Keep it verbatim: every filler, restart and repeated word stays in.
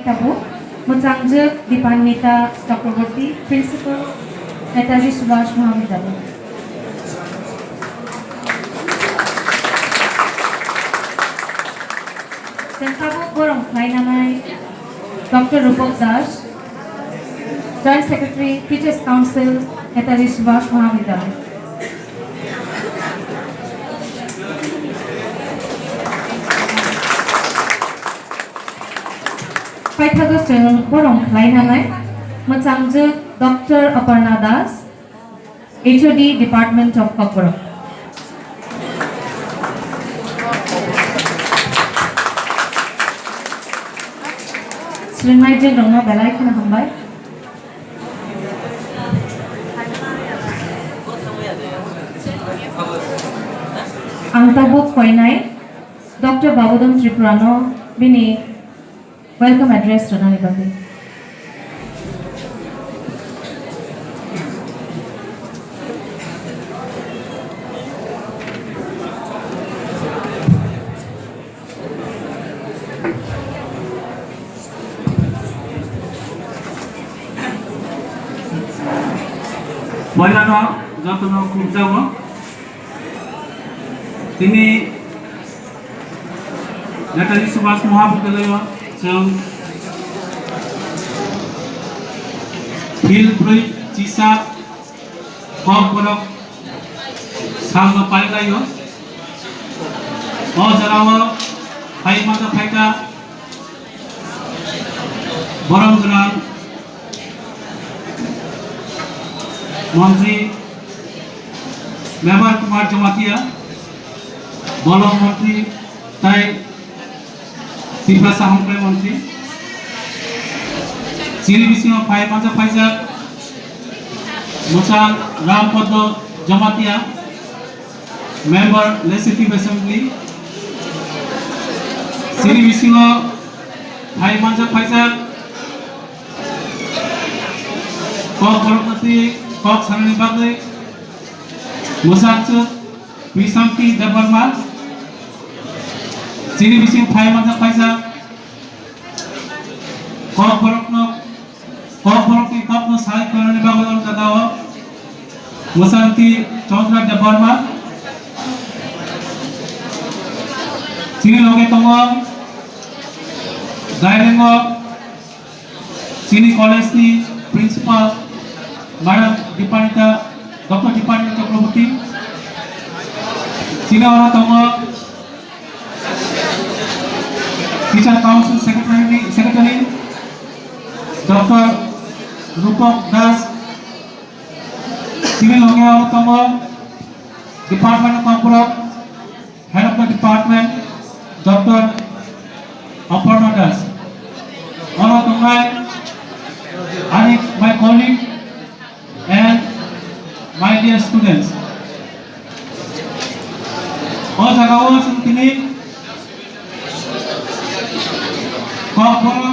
Tabuk mwchangjwk Dipanita Chakraborty, Principal, Netaji Subhash Mahavidyalaya. Chwng tabuk borom khlainanai Doctor Rupak Das, Joint Secretary, Teachers Council, Netaji Subhash Mahavidyalaya. Paithago chwng borom khlainanai mwchangjwk Doctor Aparna Das, H O D Department of Kokborok. Swrwngnaijwk rokno belai kheno hambai. Ang tabuk koinai Doctor Babodom Tripurano bini welcome address rwnani bagwi. Poilano jotono khulumjago. Tini Netaji Subhash Mahavidyalayo chwng phil brwi chisa Kokborok salno pailaio. O jorao hai mata phaikha borom gwnang montri Mevar Kumar Jamatia, bolong montri tai Tiprasa Hamkrai Montri. Chini bisingo phai manja phaijak Muchang Ram Padma Jamatia, Member Legislative Assembly. Chini bisingo phai manja phaijak Kokborokno twi kok sanani bagwi Mwsangchwk Bishanti Debbarma, chini bising phai manja phaijak Kokborokno, Kokborokni kokno sai khwnani bagwi o jagao Mwsangti Chandra Debbarma. Chini loge tongo Dairengo chini college ni principal Madam Dipanita, Doctor Dipanita Chakraborty. Chini oro tongo Teacher Council Secretary, Secretary Doctor Rupak Das. Chini loge oro tongo Department of Kokborok, Head of the Department, Doctor Aparna Das. Oro tongnai ani my colleague and my dear students. O jagao chwng tini Kokborok